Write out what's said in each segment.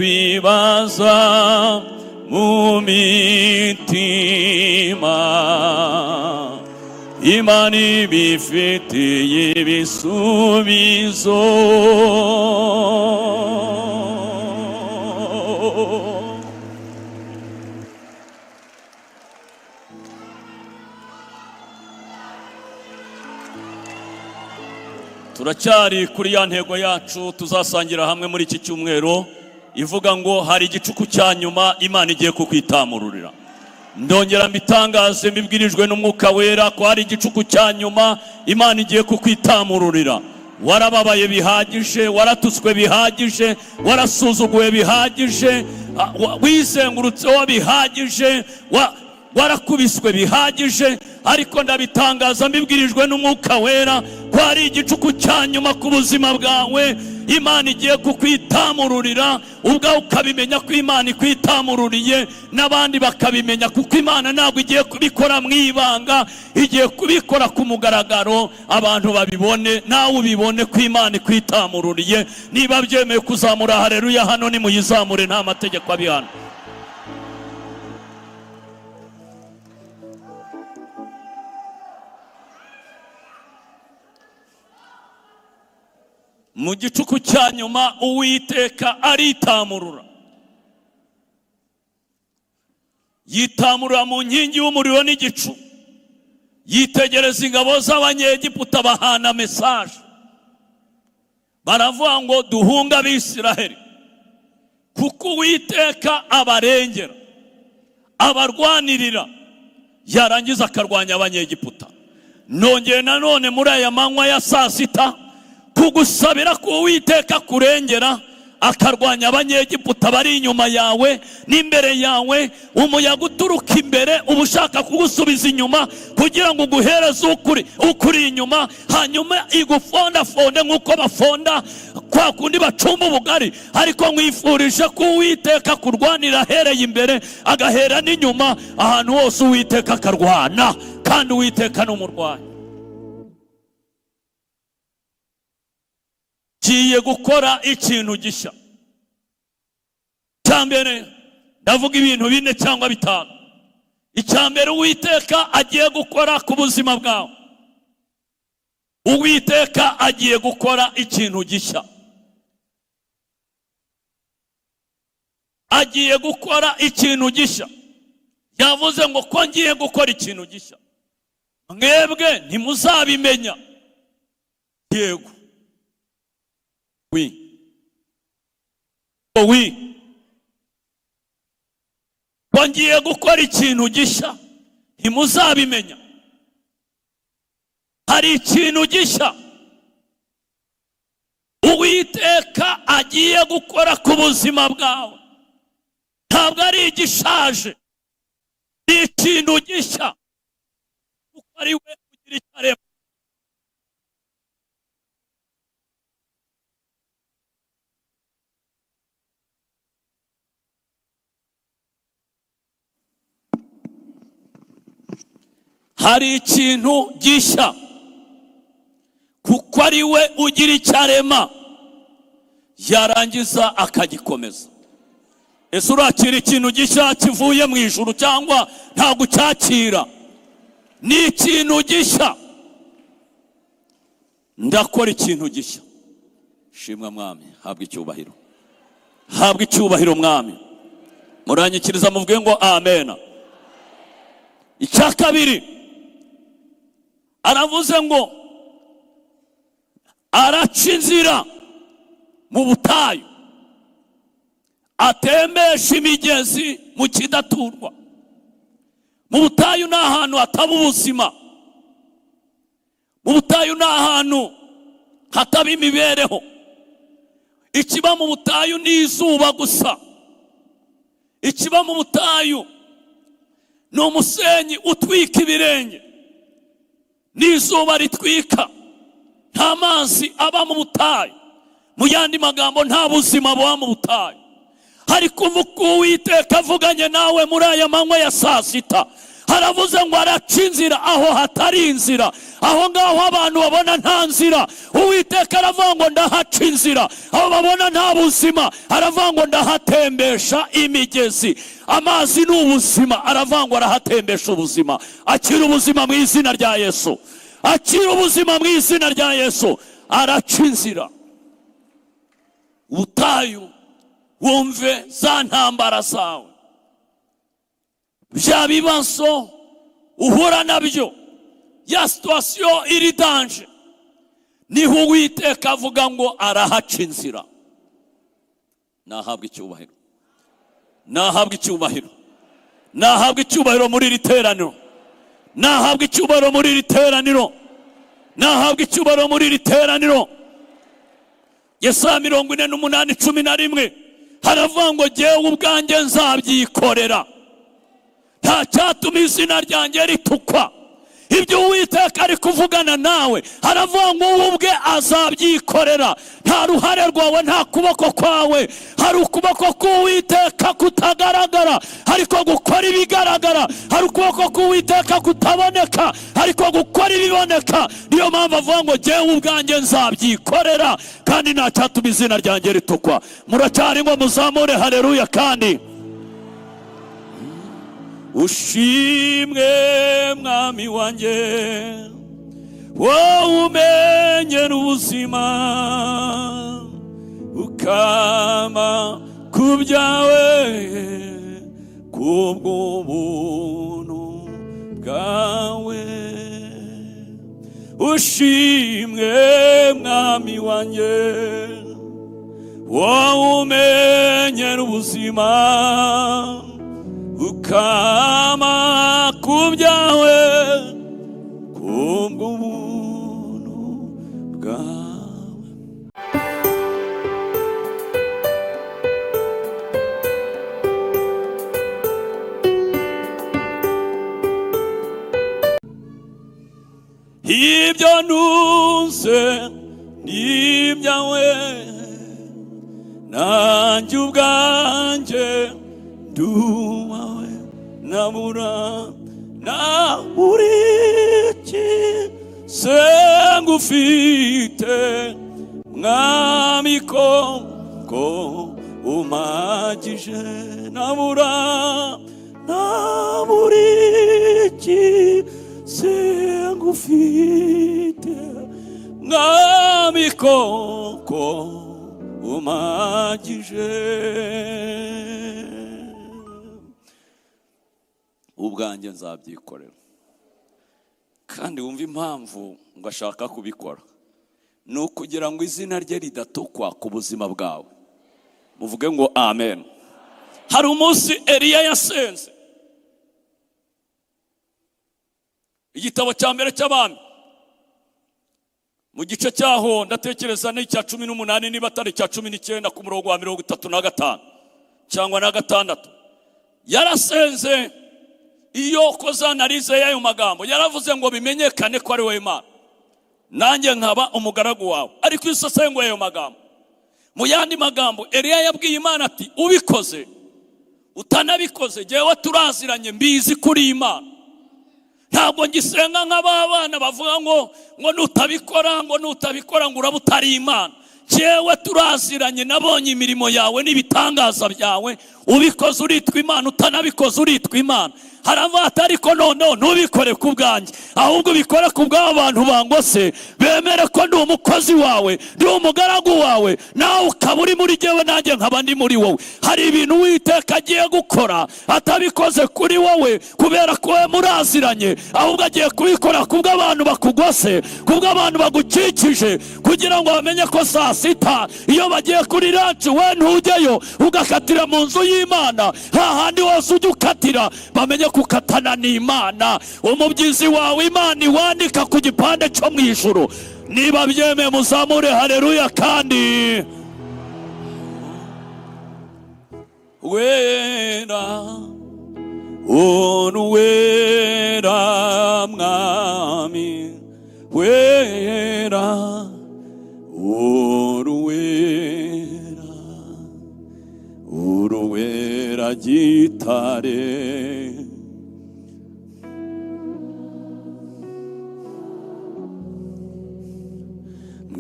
Twibaza mu mitima, Imana ibifitiye ibisubizo. Turacyari kuri ya ntego yacu tuzasangira hamwe muri iki cyumweru, ivuga ngo hari igicuku cya nyuma Imana igiye kukwitamururira. Ndongera mbitangaze mbibwirijwe n'Umwuka Wera ko hari igicuku cya nyuma Imana igiye kukwitamururira. Warababaye bihagije, waratutswe bihagije, warasuzuguwe bihagije, wizengurutseho bihagije, warakubiswe bihagije, ariko ndabitangaza mbibwirijwe n'Umwuka Wera ko hari igicuku cya nyuma ku buzima bwawe Imana igiye kukwitamururira. Ubwawe ukabimenya ko Imana ikwitamururiye, n'abandi bakabimenya, kuko Imana ntabwo igiye kubikora mu ibanga, igiye kubikora ku mugaragaro, abantu babibone, nawe ubibone ko Imana ikwitamururiye. Niba byemeye kuzamura hareruya hano, nimuyizamure, nta mategeko abihana. Mu gicuku cya nyuma Uwiteka aritamurura, yitamurura mu nkingi y'umuriro n'igicu, yitegereza ingabo z'Abanyegiputa, bahana message, baravuga ngo duhunge Abisiraheli kuko Uwiteka abarengera, abarwanirira, yarangiza akarwanya Abanyegiputa. Nongeye nanone muri aya manywa ya saa sita kugusabira ko Uwiteka kurengera, akarwanya Abanyegiputa bari inyuma yawe n'imbere yawe. Umuyaga uturuka imbere uba ushaka kugusubiza inyuma kugira ngo uguhereze ukuri inyuma, hanyuma igufondafonde nk'uko bafonda kwa kundi bacumba ubugari. Ariko nkwifurije ko Uwiteka kurwanira ahereye imbere, agahera n'inyuma, ahantu hose Uwiteka akarwana, kandi Uwiteka ni umurwanyi. Ngiye gukora ikintu gishya. Icya mbere, ndavuga ibintu bine cyangwa bitanu. Icya mbere Uwiteka agiye gukora ku buzima bwawe, Uwiteka agiye gukora ikintu gishya, agiye gukora ikintu gishya. Yavuze ngo ko ngiye gukora ikintu gishya, mwebwe ntimuzabimenya. Yego, oui, oui, ko ngiye gukora ikintu gishya, ntimuzabimenya. Hari ikintu gishya Uwiteka agiye gukora ku buzima bwawe. Ntabwo ari igishaje, ni ikintu gishya, kuko ari we ugira icyo arema. Hari ikintu gishya kuko ari we ugira icyo arema, yarangiza akagikomeza. Ese urakira ikintu gishya kivuye mu ijuru cyangwa ntabwo ucyakira? Ni ikintu gishya. Ndakora ikintu gishya. Shimwa Mwami, habwa icyubahiro, habwa icyubahiro Mwami. Muranyikiriza muvuge ngo amena. Icya kabiri, aravuze ngo araca inzira mu butayu, atembesha imigezi mu kidaturwa. Mu butayu ni ahantu hataba ubuzima, mu butayu ni ahantu hataba imibereho. Ikiba mu butayu ni izuba gusa, ikiba mu butayu ni umusenyi utwika ibirenge, n'izuba ritwika. Nta mazi aba mu butayu, mu yandi magambo nta buzima buba mu butayu. Ariko uko Uwiteka avuganye nawe muri aya manywa ya saa sita, Haravuze ngo araca inzira aho hatari inzira, aho ngaho abantu babona nta nzira, Uwiteka aravuga ngo ndahaca inzira. Aho babona nta buzima, aravuga ngo ndahatembesha imigezi. Amazi ni ubuzima, aravuga ngo arahatembesha ubuzima. Akira ubuzima mu izina rya Yesu, akira ubuzima mu izina rya Yesu. Araca inzira ubutayu, wumve za ntambara zawe, bya bibazo uhura nabyo, ya situation iri danger, niho Uwiteka avuga ngo arahaca inzira. Nahabwa icyubahiro, nahabwa icyubahiro, nahabwa icyubahiro muri iri teraniro, nahabwa icyubahiro muri iri teraniro, nahabwa icyubahiro muri iri teraniro. Yesaya 48:11 haravuga ngo jyewe ubwanjye nzabyikorera, nta cyatuma izina ryanjye ritukwa. Ibyo Uwiteka ari kuvugana nawe, haravuga ngo wowe ubwe azabyikorera, nta ruhare rwawe, nta kuboko kwawe. Hari ukuboko k'Uwiteka kutagaragara ariko gukora ibigaragara, hari ukuboko k'Uwiteka kutaboneka ariko gukora ibiboneka. Niyo mpamvu avuga ngo jyewe ubwanjye nzabyikorera kandi nta cyatuma izina ryanjye ritukwa. Muracyari ngo muzamure haleluya. Kandi ushimwe mwami wanjye, wowe umenyera ubuzima, ukama ku byawe kubw'ubuntu bwawe. Ushimwe mwami wanjye, wowe umenyera ubuzima, ukama ku byawe kubw'ubuntu bwawe. Ibyo ntunze ni ibyawe, nanjye ubwanjye ndi uwawe, nabura nabura iki se ngufite mwami, ko umpagije? Nabura iki se ngufite mwami, ko umpagije? Ubwanjye nzabyikorera. Kandi wumva impamvu ngo ashaka kubikora, ni ukugira ngo izina rye ridatukwa ku buzima bwawe. Muvuge ngo amen. Hari umunsi Eliya yasenze, igitabo cya mbere cy'Abami mu gice cyaho, ndatekereza ni icya 18 niba atari icya 19, ku murongo wa 35 cyangwa na 6. Yarasenze. Iyo ukoze analyse y'ayo magambo, yaravuze ngo bimenyekane ko ari wowe Imana, nanjye nkaba umugaragu wawe. Ariko iyo usesenguye ayo magambo, mu yandi magambo Eliya yabwiye Imana ati ubikoze utanabikoze, jyewe turaziranye, mbizi kuri Imana. Ntabwo ngisenga nk'aba bana bavuga ngo nutabikora, ngo nutabikora ngo uraba utari Imana. Jyewe turaziranye, nabonye imirimo yawe n'ibitangaza byawe. Ubikoze uritwa Imana, utanabikoze uritwa Imana. Haravuga ati ariko noneho ntubikore ku bwanjye, ahubwo ubikore ku bw'aba bantu bangose, bemere ko ndi umukozi wawe, ndi umugaragu wawe, nawe ukaba uri muri jyewe, nanjye nkaba ndi muri wowe. Hari ibintu Uwiteka agiye gukora atabikoze kuri wowe kubera ko wowe muraziranye, ahubwo agiye kubikora ku bw'abantu bakugose, ku bw'abantu bagukikije, kugira ngo bamenye ko saa sita iyo bagiye kuri lunch we ntujyeyo, ugakatira mu nzu y'Imana, hahandi hose ujya ukatira, bamenye gukatana n'Imana. Umubyizi wawe Imana iwandika ku gipande cyo mu ijuru. Niba byemeye muzamure haleluya. Kandi wera uwera mwami, wera uruwera, uruwera gitare.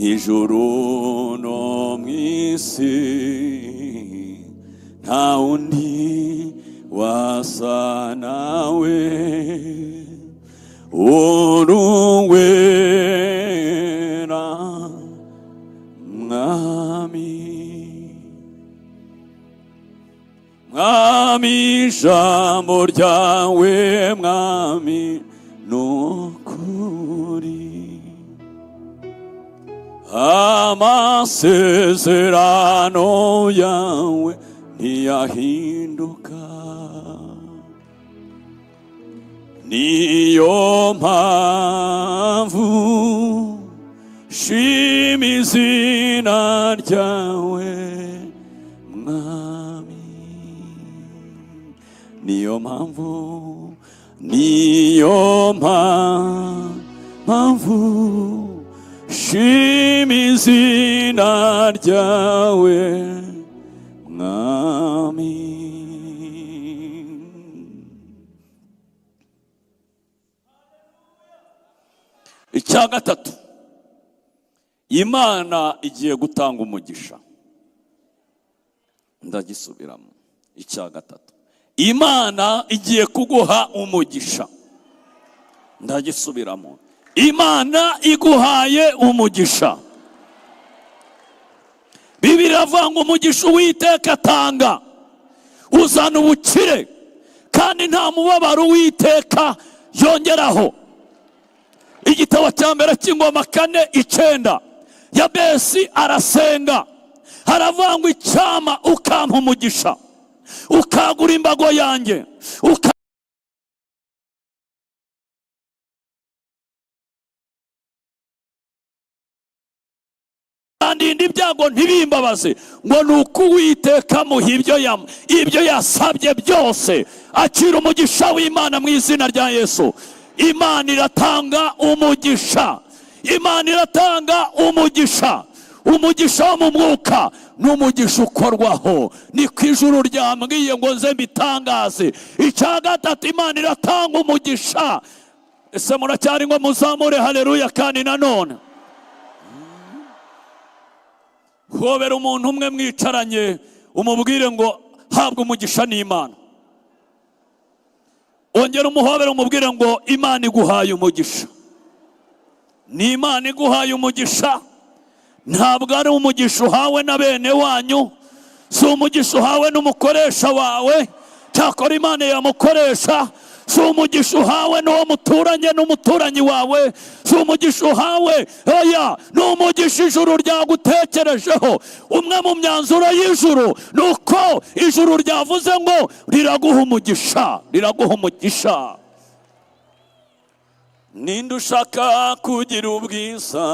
Mu ijuru no mu isi nta wundi wasa nawe. Uruwera, Mwami, Mwami, ijambo ryawe, Mwami, nukuri. Amasezerano yawe ntiyahinduka. Niyo mpamvu shima izina ryawe, Mwami. Niyo mpamvu, niyo mpamvu shima izina ryawe, Mwami. Icya gatatu, Imana igiye gutanga umugisha. Ndagisubiramo. Icya gatatu, Imana igiye kuguha umugisha. Ndagisubiramo. Imana iguhaye umugisha. Bibiliya iravuga ngo umugisha Uwiteka atanga uzana ubukire, kandi nta mubabaro Uwiteka yongeraho. Igitabo cya mbere cy'Ingoma 4:9, Yabesi arasenga, aravuga ngo icyampa ukampa umugisha, ukagura imbago yanjye, ukandinda ibyago ntibimbabaze. Ngo ni uko Uwiteka amuha ibyo yasabye byose. Akira umugisha w'Imana mu izina rya Yesu. Imana iratanga umugisha, Imana iratanga umugisha. Umugisha wo mu mwuka n'umugisha ukorwaho. Ni ku ijuru ryambwiye ngo nze mbitangaze. Icya gatatu, Imana iratanga umugisha. Ese muracyari ngo muzamure haleluya? Kandi nanone hobera umuntu umwe mwicaranye, umubwire ngo habwa umugisha n'Imana. Ongera umuhobere, umubwire ngo Imana iguhaye umugisha. Ni Imana iguhaye umugisha, ntabwo ari umugisha uhawe na bene wanyu, si umugisha uhawe n'umukoresha wawe, cyakora Imana yamukoresha, si umugisha uhawe n'uwo muturanye n'umuturanyi wawe, si umugisha uhawe, oya, ni umugisha ijuru ryagutekerejeho. Umwe mu myanzuro y'ijuru ni uko ijuru ryavuze ngo riraguha umugisha, riraguha umugisha. Ninde ushaka kugira ubwiza,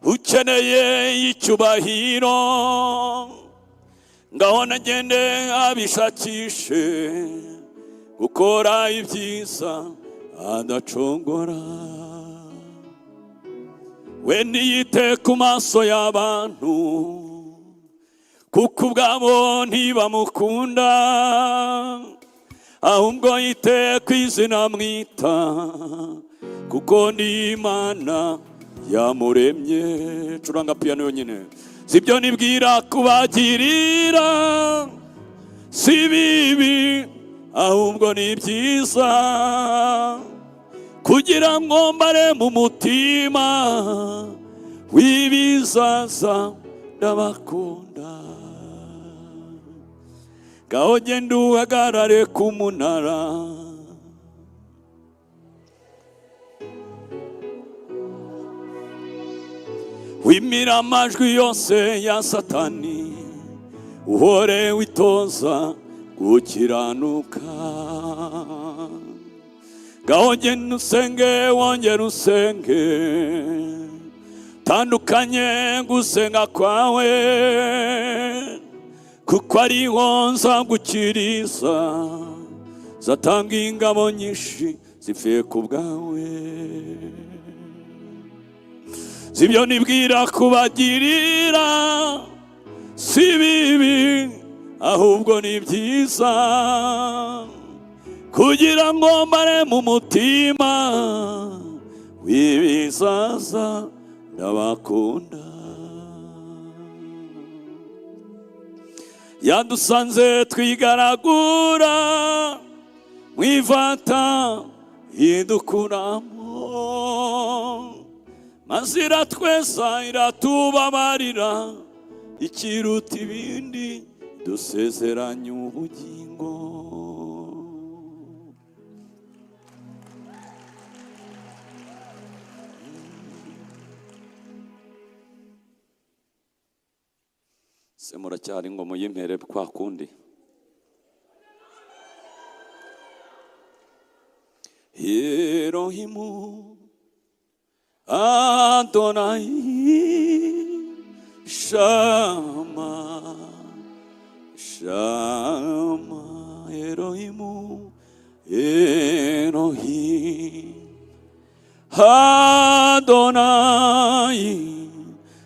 ukeneye icyubahiro? Ngaho nagende abishakishe gukora ibyiza adacogora. We ntiyite ku maso y'abantu, kuko ubwabo ntibamukunda, ahubwo yite ku izina mwita, kuko ni Imana yamuremye. Curanga piyano yonyine. Sibyo nibwira kubagirira si bibi, ahubwo ni byiza, kugira ngo mbare mu mutima w'ibizaza. Ndabakunda. Ngaho genda uhagarare ku munara, wimira amajwi yose ya Satani, uhore witoza gukiranuka. Ngaho genda usenge, wongere usenge, tandukanye gusenga kwawe, kuko ariho nzagukiriza, zatanga ingabo nyinshi zipfuye ku bwawe. Sibyo nibwira kubagirira si bibi, ahubwo ni byiza, kugira ngo mbare mu mutima w'ibizaza. Ndabakunda. Yadusanze twigaragura mu ivata idukuramo, maze iratweza iratubabarira, ikiruta ibindi dusezeranya ubugingo. Se muracyari ngo muyimpere kwa kundi? Elohimu Adonai Shama Shama, Elohimu Elohim Adonai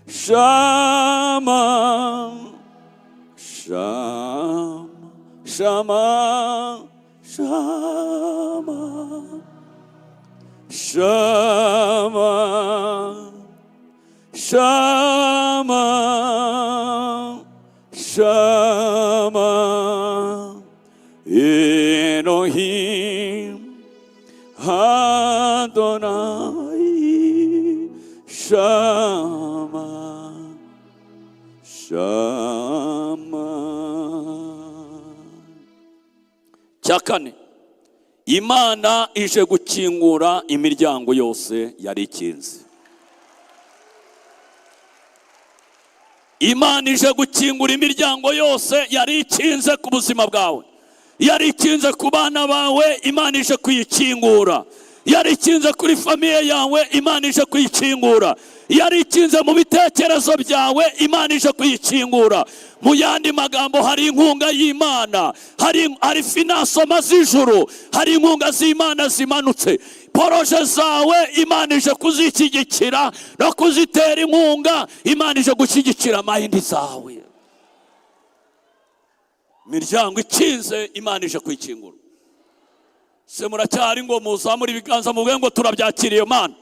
Shama Shama Shama Shama Shama Shama Shama, Elohim Adonai Shama Shama. Cya kane, Imana ije gukingura imiryango yose yari ikinze. Imana ije gukingura imiryango yose yari ikinze ku buzima bwawe, yari ikinze ku bana bawe, Imana ije kuyikingura. Yari ikinze kuri famille yawe, Imana ije kuyikingura. Yari ikinze mu bitekerezo byawe, Imana ije kuyikingura. Mu yandi magambo, hari inkunga y'Imana, hari financement z'ijuru, hari inkunga z'Imana zimanutse. Projets zawe Imana ije kuzishyigikira no kuzitera inkunga. Imana ije gushyigikira mind zawe. Imiryango ikinze Imana ije kuyikingura. Se muracyari ngo muzamure ibiganza muvuge ngo turabyakiriye Mana?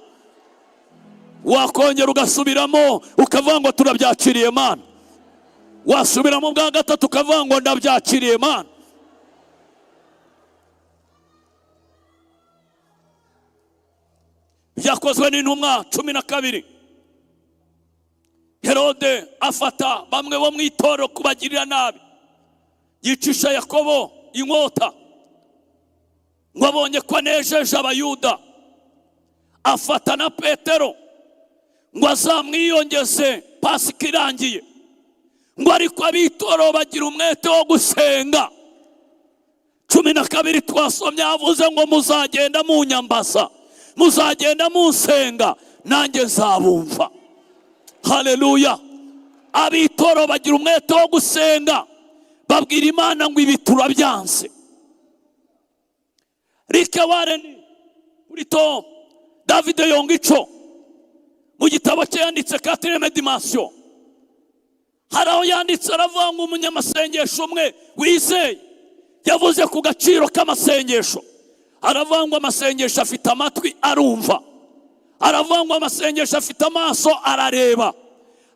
Wakongera ugasubiramo ukavuga ngo turabyakiriye Mana. Wasubiramo bwa gatatu ukavuga ngo ndabyakiriye Mana. Byakozwe n'Intumwa 12. Herode afata bamwe bo mu itorero kubagirira nabi, yicisha Yakobo inkota ngo abonye ko anejeje Abayuda. Afata na Petero ngo azamwiyongeze Pasika irangiye. Ngo ariko ab'itorero bagira umwete wo gusenga. 12 twasomye yavuze ngo muzagenda munyambaza, muzagenda munsenga, nanjye nzabumva. Haleluya! Ab'itorero bagira umwete wo gusenga, babwira Imana ngo ibi turabyanze. Rick Warren kuri to David Yonggi Cho mu gitabo cye yanditse Quatrième Dimension, hari aho yanditse aravuga ngo umunyamasengesho umwe wizeye yavuze ku gaciro k'amasengesho. Aravuga ngo amasengesho afite amatwi arumva, aravuga ngo amasengesho afite amaso arareba,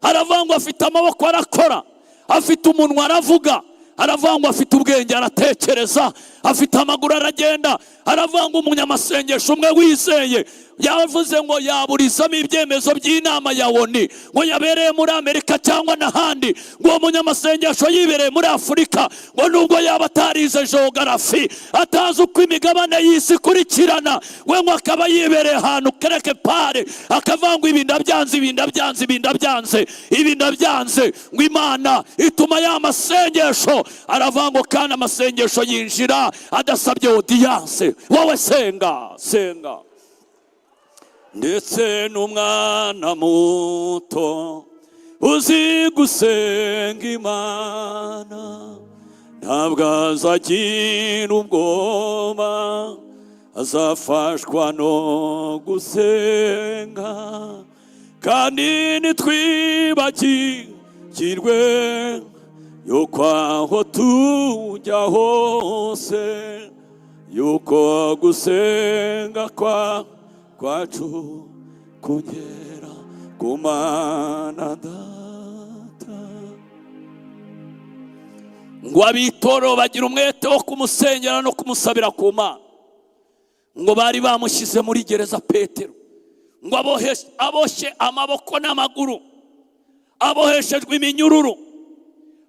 aravuga ngo afite amaboko arakora, afite umunwa aravuga, aravuga ngo afite ubwenge aratekereza, afite amaguru aragenda. Aravuga ngo umunyamasengesho umwe wizeye yavuze ngo yaburizamo ibyemezo by'inama ya ONU ngo yabereye muri Amerika cyangwa n'ahandi, ngo uwo munyamasengesho yibereye muri Afurika, ngo nubwo yaba atarize geography, atazi uko imigabane y'isi ikurikirana, we ngo akaba yibereye ahantu quelque part, akavuga ngo ibi ndabyanze, ibi ndabyanze, ibi ndabyanze, ibi ndabyanze, ngo Imana ituma ya masengesho. Aravuga ngo kandi amasengesho yinjira adasabye audience. Wowe senga, senga. Ndetse n'umwana muto uzi gusenga Imana ntabwo azagira ubwoba, azafashwa no gusenga. Kandi nitwibagirwe yuko aho tujya hose, yuko gusenga kwacu kugera Gumana data. Ngo abitoro bagira umwete wo kumusengera no kumusabira ku Mana. Ngo bari bamushyize muri gereza Petero, ngo aboshye amaboko n'amaguru, aboheshejwe iminyururu,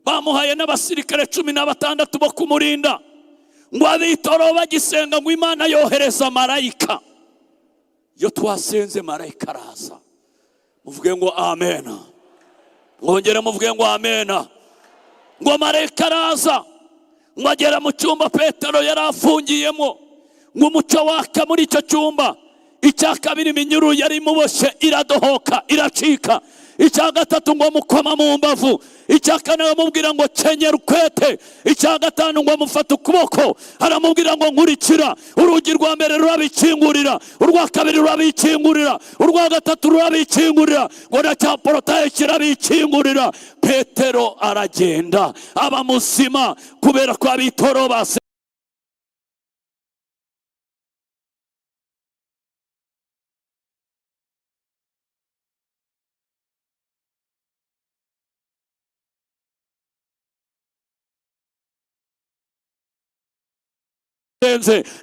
bamuhaye n'abasirikare 16 bo kumurinda. Ngo abitoro bagisenga, ngo Imana yohereza marayika. Iyo twasenze marayika araza. Muvuge ngo amena, mwongere muvuge ngo amena. Ngo marayika araza, ngo agera mu cyumba Petero yari afungiyemo, ngo umucyo waka muri icyo cyumba. Icya kabiri, iminyururu yari imuboshye iradohoka, iracika. Icya gatatu, ngo mukoma mu mbavu. Icya kane, bamubwira ngo kenyera ukwete. Icya gatanu, ngo amufate ukuboko, aramubwira ngo nkurikira. Urugi rwa mbere rurabikingurira, urwa kabiri rurabikingurira, urwa gatatu rurabikingurira, ngo na cya porotaye kirabikingurira. Petero aragenda aba muzima kubera ko abitoro base.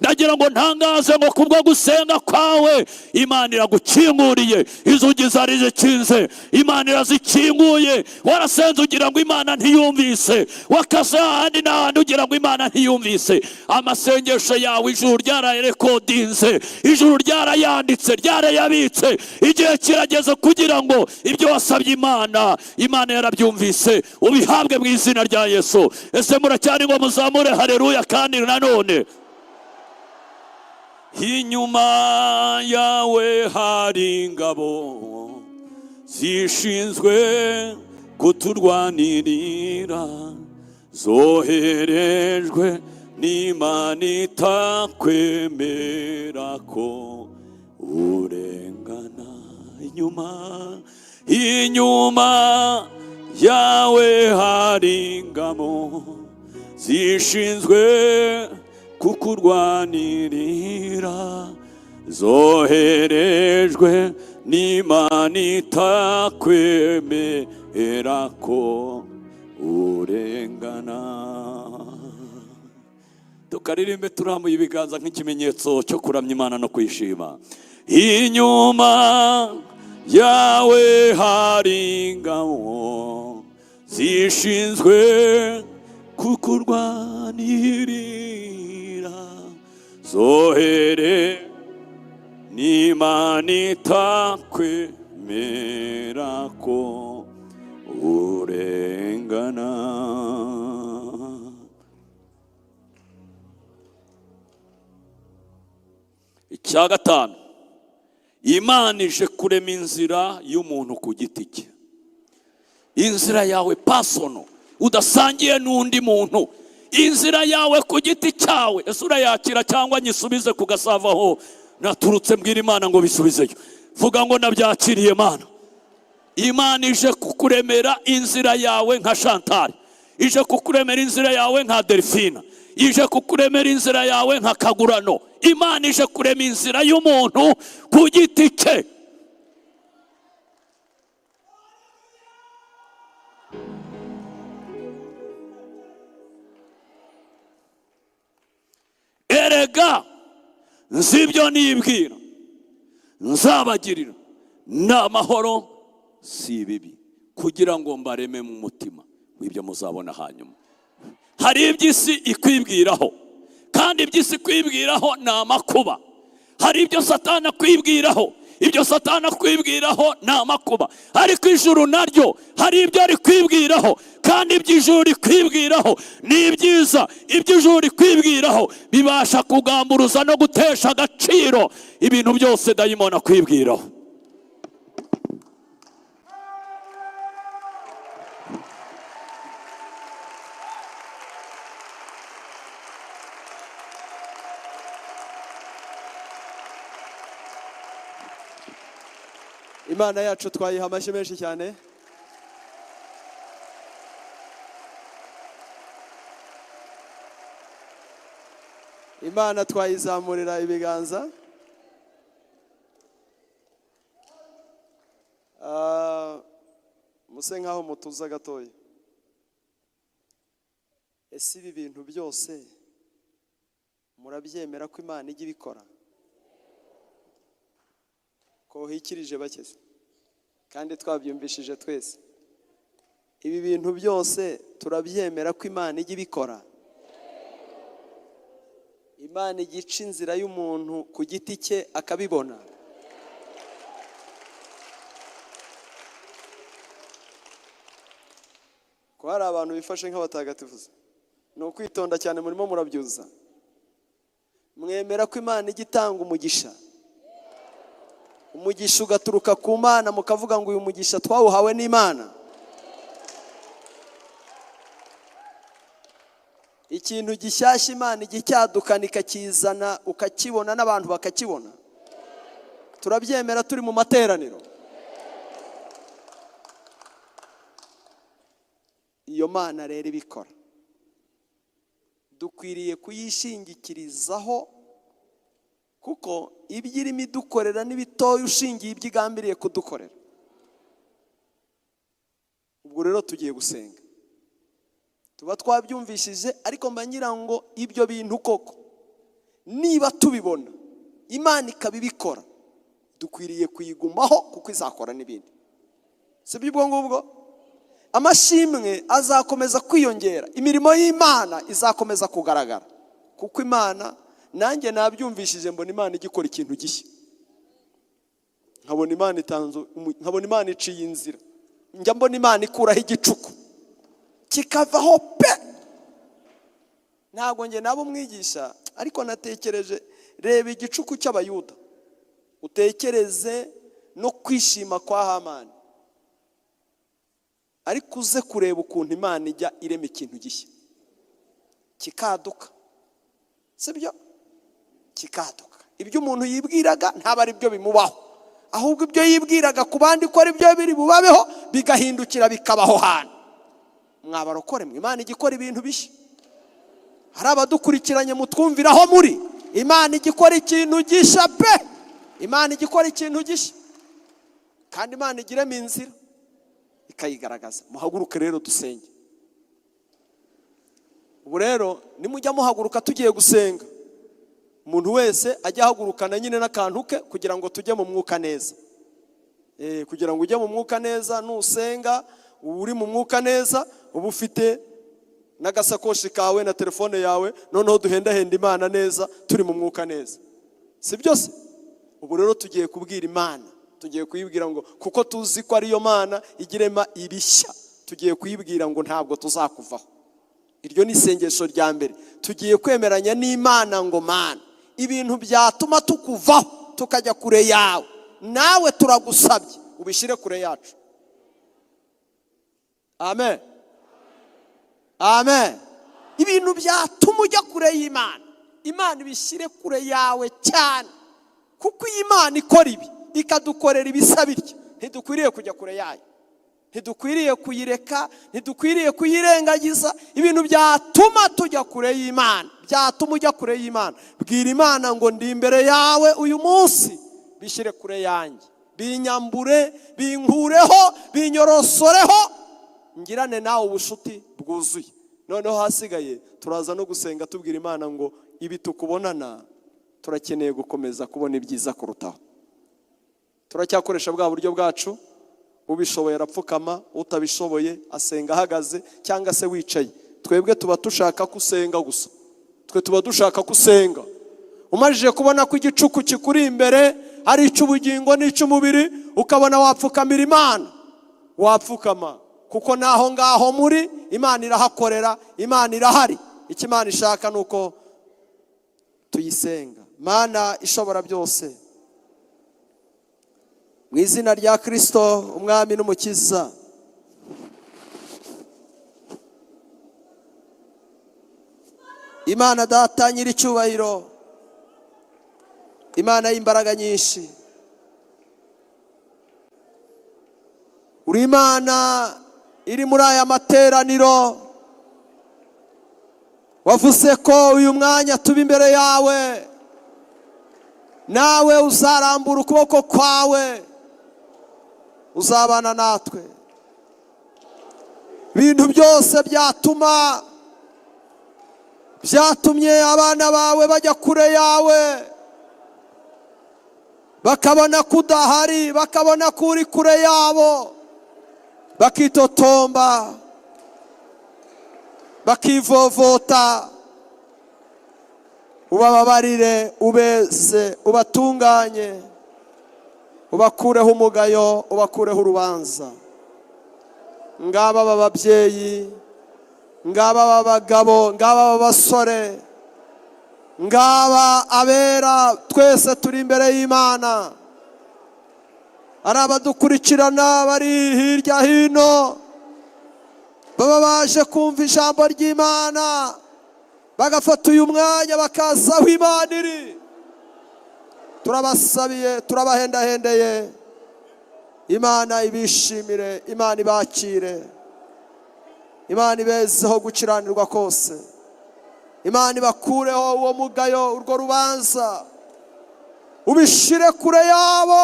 Ndagira ngo ntangaze ngo kubwo gusenga kwawe Imana iragukinguriye inzugi zari zikinze, Imana irazikinguye. Warasenze ugira ngo Imana ntiyumvise, wakase ahandi n'ahandi ugira ngo Imana ntiyumvise. Amasengesho yawe ijuru ryarayarekodinze, ijuru ryarayanditse, ryarayabitse. Igihe kirageze kugira ngo ibyo wasabye Imana, Imana yarabyumvise, ubihabwe mu izina rya Yesu. Ese muracyari ngo muzamure haleluya? Kandi nanone inyuma yawe hari ingabo zishinzwe kuturwanirira, zoherejwe n'Imana itakwemera ko urengana. Inyuma yawe hari ingabo zishinzwe kukurwanirira, zoherejwe n'Imana itakwemera ko urengana. Tukaririmbe turambuye ibiganza nk'ikimenyetso cyo kuramya Imana no kwishima. Inyuma yawe hari ingabo zishinzwe kukurwanirira, zohere n'Imana itakwemera ko urengana. Icya gatanu, Imana ije kurema inzira y'umuntu ku giti cye, inzira yawe personal udasangiye n'undi muntu, inzira yawe ku giti cyawe. Ese urayakira cyangwa nyisubize ku gasavaho naturutse? Mbwira Imana ngo bisubizeyo. Vuga ngo nabyakiriye Mana. Imana ije kukuremera inzira yawe nka Chantal, ije kukuremera inzira yawe nka Delphine, ije kukuremera inzira yawe nka Kagurano. Imana ije kurema inzira y'umuntu ku giti cye. Erega nzi ibyo nibwira nzabagirira, ni amahoro si ibibi, kugira ngo mbareme mu mutima w'ibyo muzabona hanyuma. Hari iby'isi ikwibwiraho, kandi iby'isi ikwibwiraho ni amakuba. Hari ibyo Satani akwibwiraho, ibyo Satani akwibwiraho ni amakuba. Ariko ijuru naryo hari ibyo rikwibwiraho, kandi iby'ijuru rikwibwiraho ni ibyiza. Iby'ijuru rikwibwiraho bibasha kugamburuza no gutesha agaciro ibintu byose dayimoni akwibwiraho. Imana yacu twayiha amashyi menshi cyane. Imana twayizamurira ibiganza. Muse nkaho mutuza gatoya. Ese ibi bintu byose murabyemera ko Imana ijya ibikora? Ko hikirije bakeze kandi twabyumvishije twese. Ibi bintu byose turabyemera ko Imana ijya ibikora. Imana igica inzira y'umuntu ku giti cye akabibona. Ko hari abantu bifashe nk'abatagatifuza, ni ukwitonda cyane, murimo murabyuza. Mwemera ko Imana ijya itanga umugisha, umugisha ugaturuka ku Mana, mukavuga ngo uyu mugisha twawuhawe n'Imana. Ikintu gishyashya Imana ijya icyadukana ikakizana, ukakibona n'abantu bakakibona. Turabyemera turi mu materaniro. Iyo Mana rero ibikora, dukwiriye kuyishingikirizaho, kuko ibyo irimo idukorera n'ibitoya ushingiye ibyo igambiriye kudukorera. Ubwo rero tugiye gusenga, tuba twabyumvishije, ariko mba ngira ngo ibyo bintu koko niba tubibona Imana ikabibikora, dukwiriye kuyigumaho kuko izakora n'ibindi. Si byo ubwo ngubwo? Amashimwe azakomeza kwiyongera, imirimo y'Imana izakomeza kugaragara, kuko Imana, nanjye nabyumvishije, mbona Imana igikora ikintu gishya, nkabona Imana itanze, nkabona Imana iciye inzira, njya mbona Imana ikuraho igicuku kikavaho pe. Ntabwo njye nabo umwigisha, ariko natekereje, reba igicuku cy'Abayuda, utekereze no kwishima kwa Hamani, ariko uze kureba ukuntu Imana ijya irema ikintu gishya kikaduka. Sibyo? Kikaduka. Ibyo umuntu yibwiraga ntaba ari byo bimubaho, ahubwo ibyo yibwiraga ku bandi ko ari byo biri bubabeho bigahindukira bikabaho hano. Mwabarokore mwe, Imana ijya ikora ibintu bishya. Hari abadukurikiranye mutwumviraho muri, Imana ijya ikora ikintu gishya pe. Imana ijya ikora ikintu gishya, kandi Imana igiremo inzira ikayigaragaza. Muhaguruke rero dusenge. Ubu rero nimujya muhaguruka tugiye gusenga, umuntu wese ajya ahagurukana nyine n'akantu ke kugira ngo tujye mu mwuka neza. Kugira ngo ujye mu mwuka neza, nusenga uri mu mwuka neza, uba ufite n'agasakoshi kawe na telefone yawe, noneho duhendahenda Imana neza turi mu mwuka neza. Si byose? Ubu rero tugiye kubwira Imana, tugiye kuyibwira ngo kuko tuzi ko ariyo Mana igirema ibishya, tugiye kuyibwira ngo ntabwo tuzakuvaho. Iryo ni isengesho rya mbere. Tugiye kwemeranya n'Imana ngo Mana, ibintu byatuma tukuvaho tukajya kure yawe, nawe turagusabye ubishyire kure yacu. Amen. Amen. Ibintu byatuma ujya kure y'Imana, Imana ibishyire kure yawe cyane, kuko iyi Imana ikora ibi ikadukorera ibisa bityo, ntidukwiriye kujya kure yayo, ntidukwiriye kuyireka, ntidukwiriye kuyirengagiza. Ibintu byatuma tujya kure y'Imana, byatuma ujya kure y'Imana, bwira Imana ngo ndi imbere yawe uyu munsi, bishyire kure yanjye, binyambure, binkureho, binyorosoreho, ngirane nawe ubushuti bwuzuye. Noneho hasigaye turaza no gusenga tubwira Imana ngo ibi tukubonana turakeneye gukomeza kubona ibyiza kurutaho. Turacyakoresha bwa buryo bwacu, ubishoboye arapfukama, utabishoboye asenga ahagaze cyangwa se wicaye. Twebwe tuba dushaka ko usenga gusa, twe tuba dushaka ko usenga. Umajije kubona ko igicuku kikuri imbere ari icy'ubugingo n'icy'umubiri, ukabona wapfukamira Imana, wapfukama, kuko naho ngaho muri Imana irahakorera, Imana irahari. Icyo Imana ishaka nuko tuyisenga. Mana ishobora byose, mu izina rya Kristo Umwami n'Umukiza, Imana Data nyiricyubahiro, Imana y'imbaraga nyinshi, uri Imana iri muri aya materaniro, wavuze ko uyu mwanya tuba imbere yawe, nawe uzarambura ukuboko kwawe, uzabana natwe. Ibintu byose byatuma, byatumye abana bawe bajya kure yawe, bakabona ko udahari, bakabona ko uri kure yabo, bakitotomba, bakivovota. Ubababarire, ubeze, ubatunganye, ubakureho umugayo, ubakureho urubanza. Ngaba aba babyeyi, ngaba aba bagabo, ngaba aba basore, ngaba abera, twese turi imbere y'Imana. Ari abadukurikirana bari hirya hino, baba baje kumva ijambo ry'Imana, bagafata uyu mwanya bakaza aho Imana iri. Turabasabiye, turabahendahendeye. Imana ibishimire, Imana ibakire, Imana ibezeho gukiranirwa kose, Imana ibakureho uwo mugayo, urwo rubanza, ubishire kure yabo.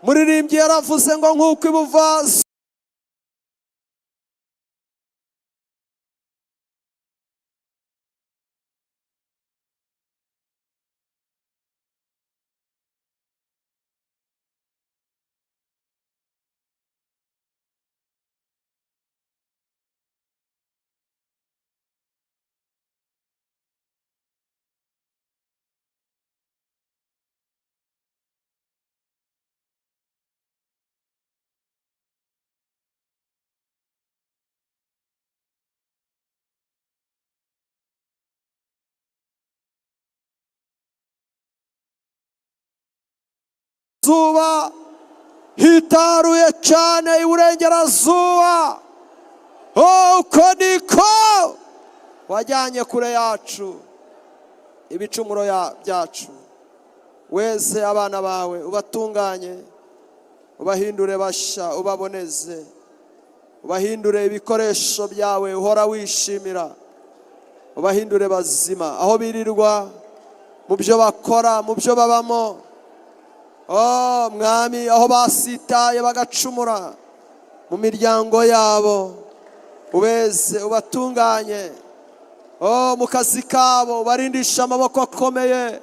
Muririmbyi yaravuze ngo nk'uko ibuva zuba hitaruye cyane iburengerazuba, uko niko wajyanye kure yacu ibicumuro byacu. Weze abana bawe, ubatunganye, ubahindure bashya, ubaboneze, ubahindure ibikoresho byawe uhora wishimira, ubahindure bazima aho birirwa, mu byo bakora, mu byo babamo. Oh Mwami, aho basitaye bagacumura mu miryango yabo, ubeze, ubatunganye. Oh, mu kazi kabo ubarindisha amaboko akomeye,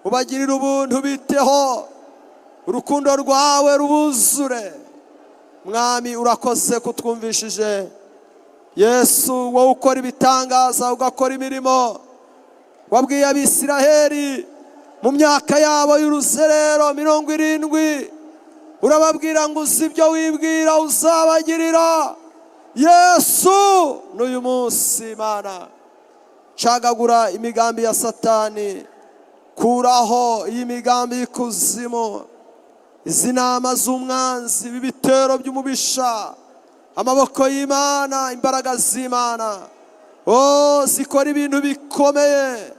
ubagirire ubuntu, biteho, urukundo rwawe rubuzure. Mwami, urakoze kutwumvishije. Yesu, wowe ukora ibitangaza, ugakora imirimo, wabwiye Abisiraheli mu myaka yabo y'uruzerero 70, urababwira ngo uzi ibyo wibwira uzabagirira. Yesu, n'uyu munsi Imana, cagagura imigambi ya Satani, kuraho iyi migambi y'ikuzimu, izi nama z'umwanzi, ibi bitero by'umubisha. Amaboko y'Imana, imbaraga z'Imana, oh, zikora ibintu bikomeye.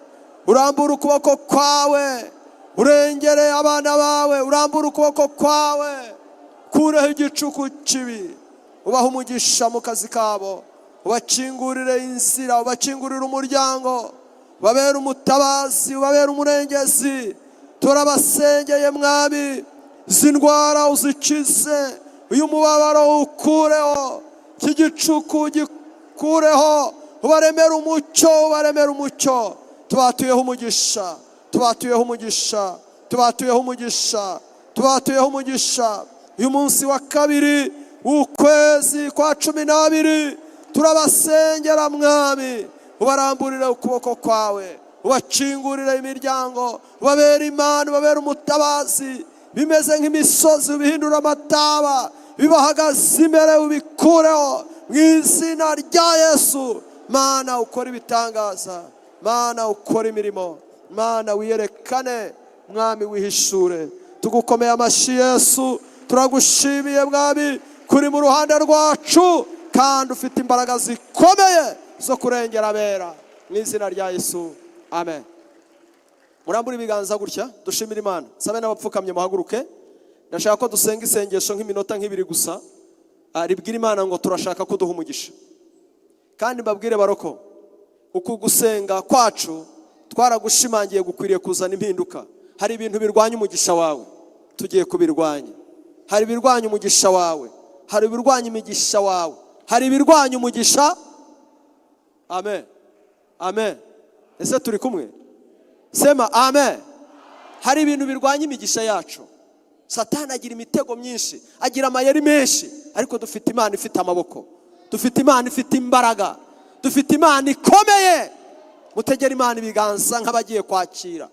Urambura ukuboko kwawe urengere abana bawe, urambura ukuboko kwawe kureho igicuku kibi, ubahe umugisha mu kazi kabo, ubakingurire inzira, ubakingurire umuryango, ubabere umutabazi, ubabere umurengezi. Turabasengeye Mwami, izi ndwara uzikize, uyu mubabaro ukureho, iki gicuku gikureho, ubaremere umucyo, ubaremere umucyo. Tubatuyeho umugisha, tubatuyeho umugisha, tubatuyeho umugisha, tubatuyeho umugisha. Uyu munsi wa kabiri w'ukwezi kwa 12, turabasengera Mwami, ubaramburire ukuboko kwawe, ubakingurire imiryango, ubabere Imana, ubabere umutabazi. Bimeze nk'imisozi ubihindura amataba, bibahagaze imbere ubikureho mu izina rya Yesu. Mana ukora ibitangaza, Mana ukora imirimo, Mana wiyerekane, Mwami wihishure. Tugukomeye amashyi Yesu, turagushimiye Mwami kuri mu ruhande rwacu, kandi ufite imbaraga zikomeye zo kurengera abera, mu izina rya Yesu, amen. Murambure ibiganza gutya dushimire Imana. Sabe n'abapfukamye muhaguruke. Ndashaka ko dusenga isengesho nk'iminota nk'ibiri gusa, ribwira Imana ngo turashaka ko duha umugisha. Kandi mbabwire baroko, uku gusenga kwacu twaragushimangiye gukwiriye kuzana impinduka. Hari ibintu birwanya umugisha wawe, tugiye kubirwanya. Hari ibirwanya umugisha wawe, Hari ibirwanya imigisha wawe, hari ibirwanya umugisha. Amen, amen. Ese turi kumwe? Sema amen. Hari ibintu birwanya imigisha yacu. Satani agira imitego myinshi, agira amayeri menshi, ariko dufite Imana ifite amaboko, dufite Imana ifite imbaraga, dufite Imana ikomeye. Mutegere Imana ibiganza nk'abagiye kwakira.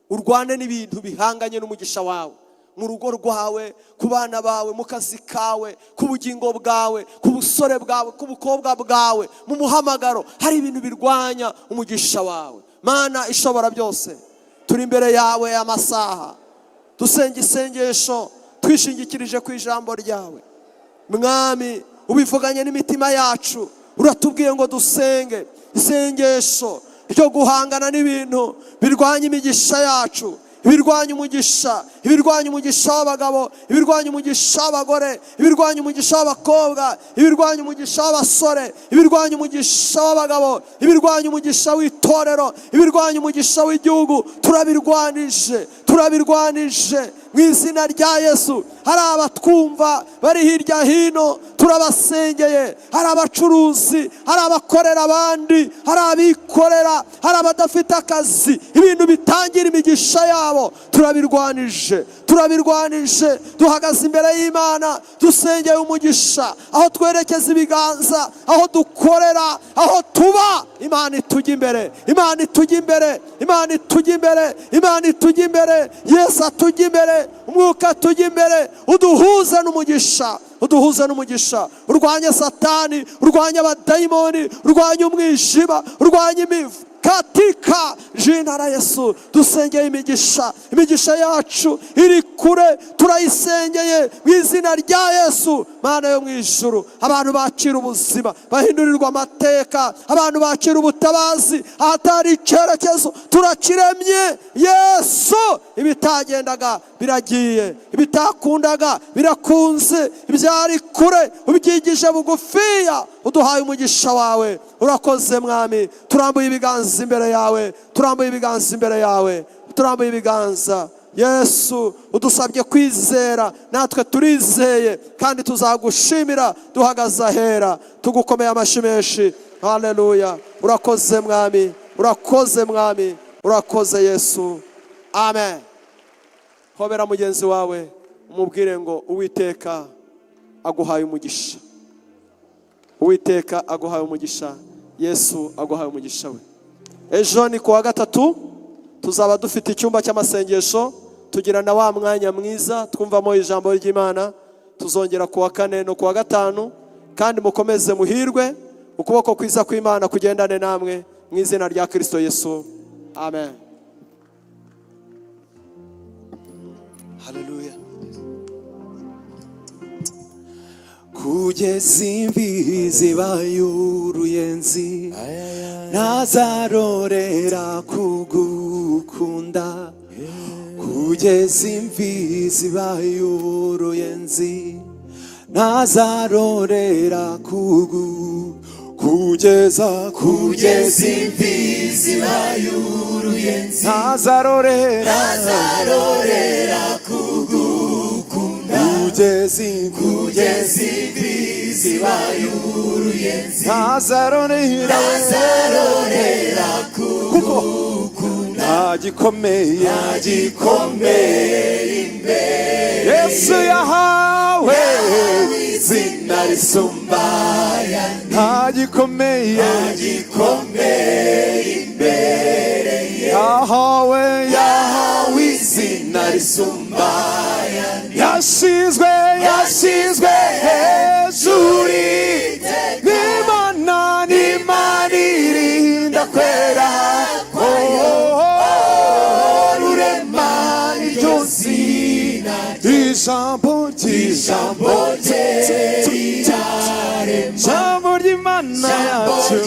Urwane n'ibintu bihanganye n'umugisha wawe mu rugo rwawe, ku bana bawe, mu kazi kawe, ku bugingo bwawe, ku busore bwawe, ku bukobwa bwawe, mu muhamagaro. Hari ibintu birwanya umugisha wawe. Mana ishobora byose, turi imbere yawe amasaha, dusenga isengesho twishingikirije ku ijambo ryawe. Mwami, ubivuganye n'imitima yacu, uratubwiye ngo dusenge isengesho ryo guhangana n'ibintu birwanya imigisha yacu, ibirwanya umugisha, ibirwanya umugisha w'abagabo, ibirwanya umugisha w'abagore, ibirwanya umugisha w'abakobwa, ibirwanya umugisha w'abasore, ibirwanya umugisha w'abagabo, ibirwanya umugisha w'itorero, ibirwanya umugisha w'igihugu. Turabirwanije, turabirwanije mu izina rya Yesu. Hari abatwumva bari hirya hino, turabasengeye. Hari abacuruzi, hari abakorera abandi, hari abikorera, hari abadafite akazi, ibintu bitangira imigisha yabo, turabirwanije, turabirwanije. Duhagaze imbere y'Imana, dusengeye umugisha aho twerekeza ibiganza, aho dukorera, aho tuba. Imana itujya imbere, Imana itujya imbere, Imana itujya imbere, Imana itujya imbere. Yesu atujya imbere, Umwuka atujya imbere. Uduhuze n'umugisha, uduhuze n'umugisha. Urwanye Satani, urwanye abadayimoni, urwanye umwijima, urwanye imivu katika jina la Yesu. Dusengeye imigisha, imigisha yacu iri kure, turayisengeye mu izina rya Yesu. Mana yo mu ijuru, abantu bakira ubuzima, bahindurirwa amateka, abantu bakira ubutabazi ahatari icyerekezo, turakiremye. Yesu, ibitagendaga biragiye, ibitakundaga birakunze, ibyari kure ubyigije bugufiya, uduhaye umugisha wawe. Urakoze Mwami. Turambuye ibiganza imbere yawe, turambuye ibiganza imbere yawe, turambuye ibiganza. Yesu, udusabye kwizera, natwe turizeye kandi tuzagushimira duhagaze ahera, tugukomeye amashyi menshi. Haleluya! Urakoze Mwami, urakoze Mwami, urakoze Yesu. Amen. Hobera mugenzi wawe, umubwire ngo Uwiteka aguhaye umugisha, Uwiteka aguhaye umugisha, Yesu aguhaye umugisha we. Ejo ni kuwa gatatu, tuzaba dufite icyumba cy'amasengesho, tugira na wa mwanya mwiza twumvamo ijambo ry'Imana. Tuzongera kuwa kane no kuwa gatanu. Kandi mukomeze muhirwe, ukuboko kwiza kw'Imana kugendane namwe mu izina rya Kirisito Yesu. Amen. Haleluya. Kugeza imvi zibaye uruyenzi, ntazarorera kugukunda. Kugeza imvi zibaye uruyenzi, ntazarorera kugu kugeza Kugeza imvi zibaye uruyenzi, ntazarorera ntazarorera kugukunda. Kugeza imvi Kugeza imvi zibaye uruyenzi, ntazarorera ntazarorera kuko kugukunda. Nta gikomeye Gikomeye imbere Yesu yahawe izina risumba ayandi. Nta gikomeye Gikomeye imbere ye. Yahawe, Yahawe izina risumba ayandi. Yashyizwe, yashyizwe hejuru n'Imana, n'Imana irinda kwera Oh, Rurema niryo zina. Ijambo ry'ijambo Ijambo rye rirarema. Ijambo ry'Imana yacu,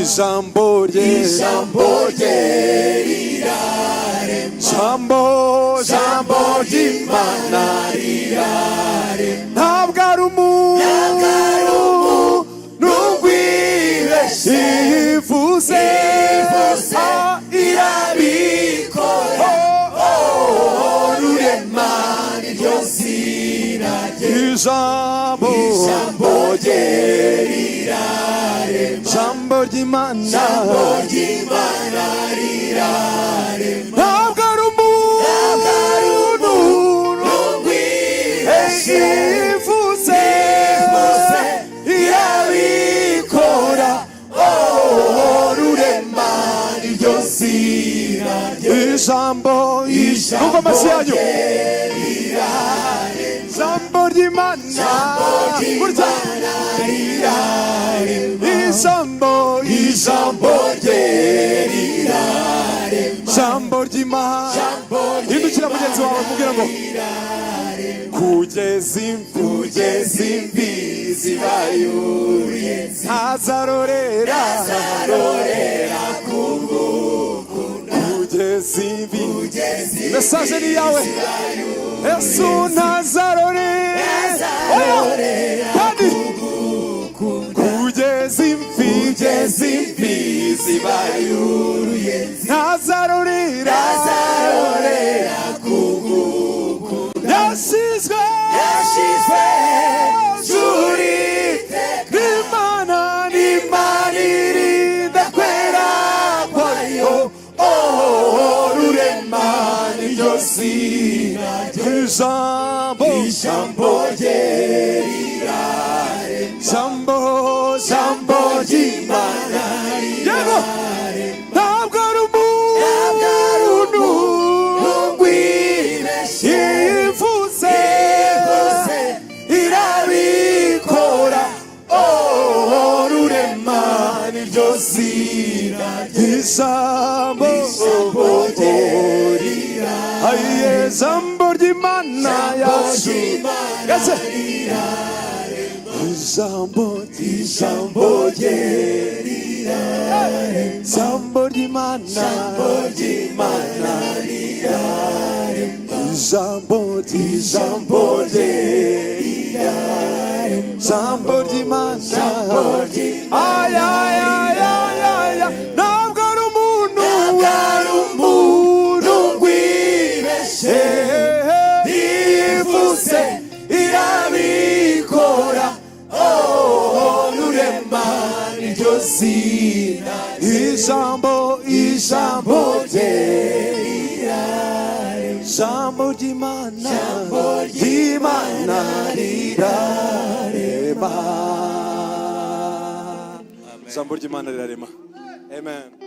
ijambo rye, Ijambo rye rirarema. Jambo, Ijambo ry'Imana rirarema. Ntabwo ari umuntu n'ugwibeshye ivuze Ivuze, ah, irabikora. Oh, Oh, Rurema niryo zina. Ijambo, Ijambo rye rirarema. Ijambo ry'Imana, Ijambo ry'Imana rirarema. Ntabwo ari umuntu Wibeshye. Ivuze, Ivuze, irabikora. Oh, Rurema niryo zina rye. Ijambo. Ijambo Numva amashyi yanyu. rye rirarema. Ijambo ry'Imana burya. Ry'Imana rirarema. Ijambo. Ijambo rye rirarema. Ijambo ry'Imana. Ijambo. Hindukira mugenzi wawe, mubwira ngo kugeza imvi, Kugeza imvi zibayuriye, ntazarorera. Azarorera kugukunda. Kugeza imvi. Kugeza imvi. Message ni iyawe. Yesu ntazarorera. Oya. Kandi kugeza imvi, Kugeza imvi zibayuriye, ntazarorera. Azarorera kugukunda. Yashyizwe, Yashyizwe hejuru n'Imana, n'Imana irinda kwera kwayo. Oh, Rurema niryo zina rye. Ijambo. Ijambo rye rirarema. Ijambo. Ijambo ry'Imana. Yego, ntabwo ari umuntu. Wibeshye. Ivuze, Ivuze, irabikora. Oh, Rurema niryo zina rye. Ijambo. Ijambo rye rirarema. Aye, ijambo ry'Imana yacu. Ry'Imana. Gake. Ijambo. Ijambo rye rirarema. Ijambo ry'Imana. Ijambo ry'Imana rirarema. Ijambo. Ijambo rye rirarema. Ijambo ry'Imana. Ijambo ry'Imana. Ay, ay, ay, ay, ay, ay. Ntabwo ari umuntu. Ari umuntu wibeshye. Ivuze, irabikora. Oh, Rurema niryo zina rye. Ijambo. Ijambo rye rirarema. Ijambo ry'Imana. Ijambo. Ry'Imana rirarema. Ijambo ry'Imana rirarema. Amen.